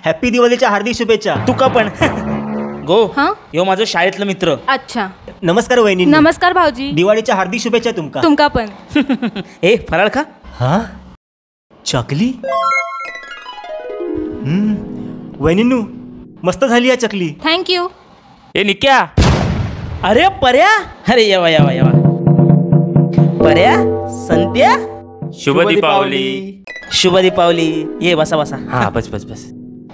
Happy दिवाळीच्या हार्दिक शुभेच्छा. तुका पण. गो, यो माझो शाळेतलो मित्र. अच्छा. नमस्कार वहिनी. नमस्कार भाऊजी. दिवाळीच्या हार्दिक शुभेच्छा तुमका. तुमका पण. ए फराळ खा. हा चकली. वहिनीनू मस्त झाली या चकली. Thank you. ए निक्या. अरे पर्या. अरे येवा येवा येवा पर्या. संत्या शुभ दीपावली. शुभ दीपावली. ये बसा बसा. हा बस बस बस.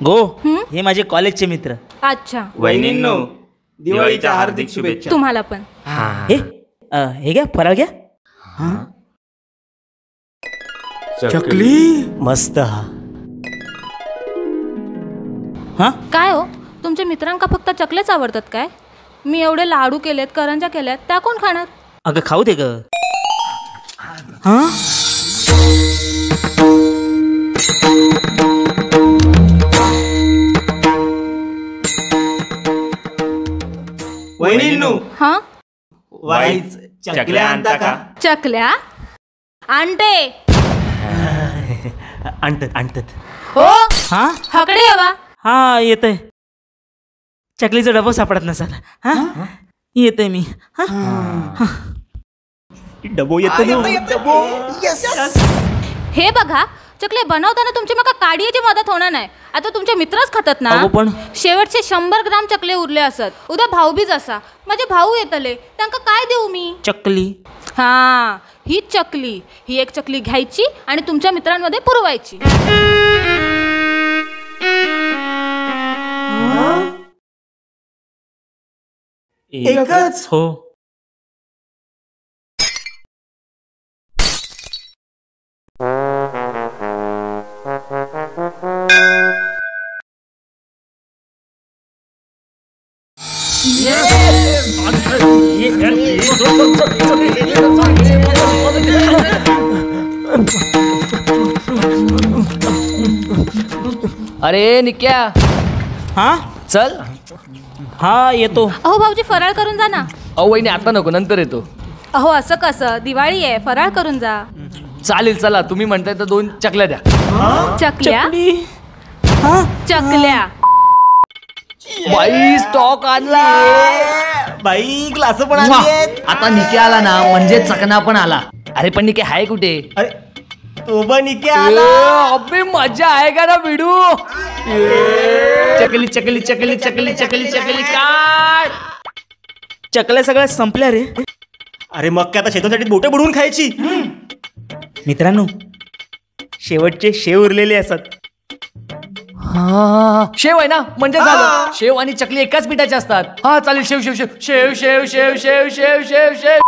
गो, हे माझे कॉलेजचे मित्र. अच्छा. वहिनींनो दिवाळीच्या हार्दिक शुभेच्छा. तुम्हाला पण. हे घ्या फराळ घ्या. चकली मस्त. हा काय हो, तुमच्या मित्रांका फक्त चकलेच आवडतात काय? मी एवढे लाडू केलेत, करंजा केल्यात, त्या कोण खाणार? अगं खाऊ दे ग. हा वहिनींनो. हा वाईच चकल्या आणता का? चकल्या आणते. आणतात आणतात. हो हा हकडे यावा. हा येतोय. चकलीचा डबा सापडत नसाल. हा येतोय मी. हा डबो येतो. हे बघा, चकले बनवताना तुमची मका काडीची मदत होणार नाही. आता तुमचे मित्रच खातात ना. पण शेवटचे 100 ग्राम चकले उरले असत. उद्या भाऊबीज असा, माझे भाऊ येतले, त्यांका काय देऊ मी? चकली. हा ही चकली, ही एक चकली घ्यायची आणि तुमच्या मित्रांमध्ये पुरवायची. एकच? हो. अरे निक्या. हा चल. हा येतो. अहो भाऊजी फराळ करून जा ना. अहो वहिनी आता नको, नंतर येतो. अहो असं कसं, दिवाळी आहे, फराळ करून जा. चालेल चला, तुम्ही म्हणताय तर 2 चकल्या द्या. चकल्या? चकल्या बाई स्टॉक आणला बाई, ग्लास पण आणले. आता निक्या आला ना म्हणजे चकना पण आला. अरे पण निक्या हाय कुठे? अरे तो पण निक्या आला. अबे मजा आहे का ना भिडू. चकली चकली चकली चकली चकली चकली काय चकल्या सगळ्या संपल्या रे. अरे मग काय आता शेतासाठी बोटे बुडवून खायची. मित्रांनो शेवटचे शेव उरलेले असत. हा शेव आहे ना म्हणजे झालं. शेव आणि चकली एकाच पिठाचे असतात. हा चालेल. शेव शेव शेव शेव शेव शेव शेव शेव शेव शेव.